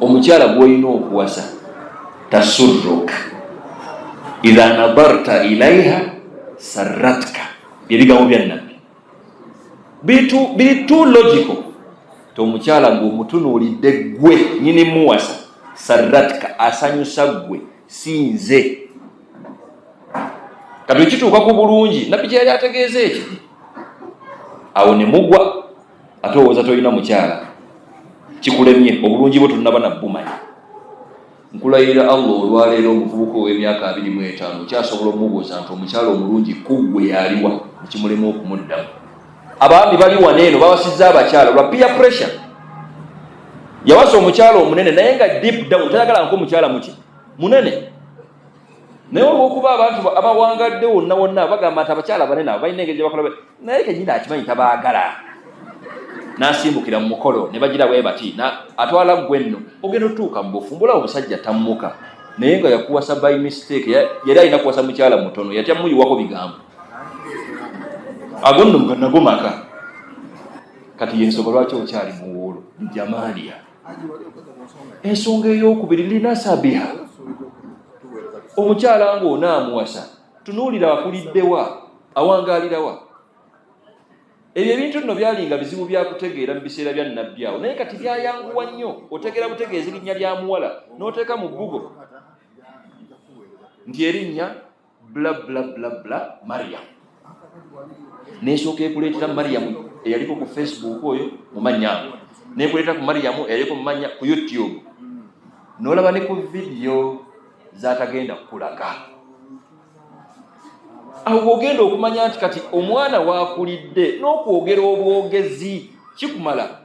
Omukyala gw'olina okuwasa tasurruk idha nadarta ilaiha sarratka, byebigambo bya Nabbi biri too logical. Ti omukyala ng'omutunuulidde ggwe nyini muwasa, sarratka, asanyusa ggwe, si nze. Kati ekituuka ku bulungi, Nabbi kyeyali ategeeza ekyo, awo ne mugwa. Ate owooza tolina mukyala, kikulemye, obulungi bwo tonnaba nabbumanya. Nkulayirira Allah, olwaleero omuvubuka ow'emyaka 25 okyasobola omubuuza nti omukyala omulungi kuggwe yaliwa, nekimulema okumuddamu. Abaami bali wano eno bawasizza abakyala lwa peer pressure. Yawasa omukyala omunene, naye nga deep down tayagala nko omukyala muki munene, naye olwokuba abantu abawangadde wonna wonna bagamba nti abakyala banene abo balina engeri gyebakola, naye kenyini akimanyi tabaagala, n'asimbukira mu mukolo ne bagira bwe bati, atwala ggwe nno ogenda otuuka mu bufumbo olaba omusajja tammuka, naye nga yakuwasa by mistake. Yali alina kuwasa mukyala mutono, yatya muyiwako bigambo ago nno nago maka. Kati yensonga lwaki okyali muwuulo jamaaliya. Ensonga eyokubiri, linasabiha, omukyala ng'onaamuwasa tunuulira akuliddewa, awangaalirawa. Ebyo ebintu nno byalinga bizibu byakutegeera mu biseera bya Nabbi awo, naye kati byayanguwa nnyo. Otegeera butegeezi linnya lya muwala n'oteeka mu Google nti erinnya bla bla bla bla Mariam, nesooka ekuleetera Mariam eyaliko ku Facebook oyo mu mannya ago, nekuleetera ku Mariam eyaliko mu mannya ku YouTube, n'olaba ne ku vidiyo zatagenda kukulaga. Awo ogenda okumanya nti kati omwana wakulidde n'okwogera obwogezi kikumala.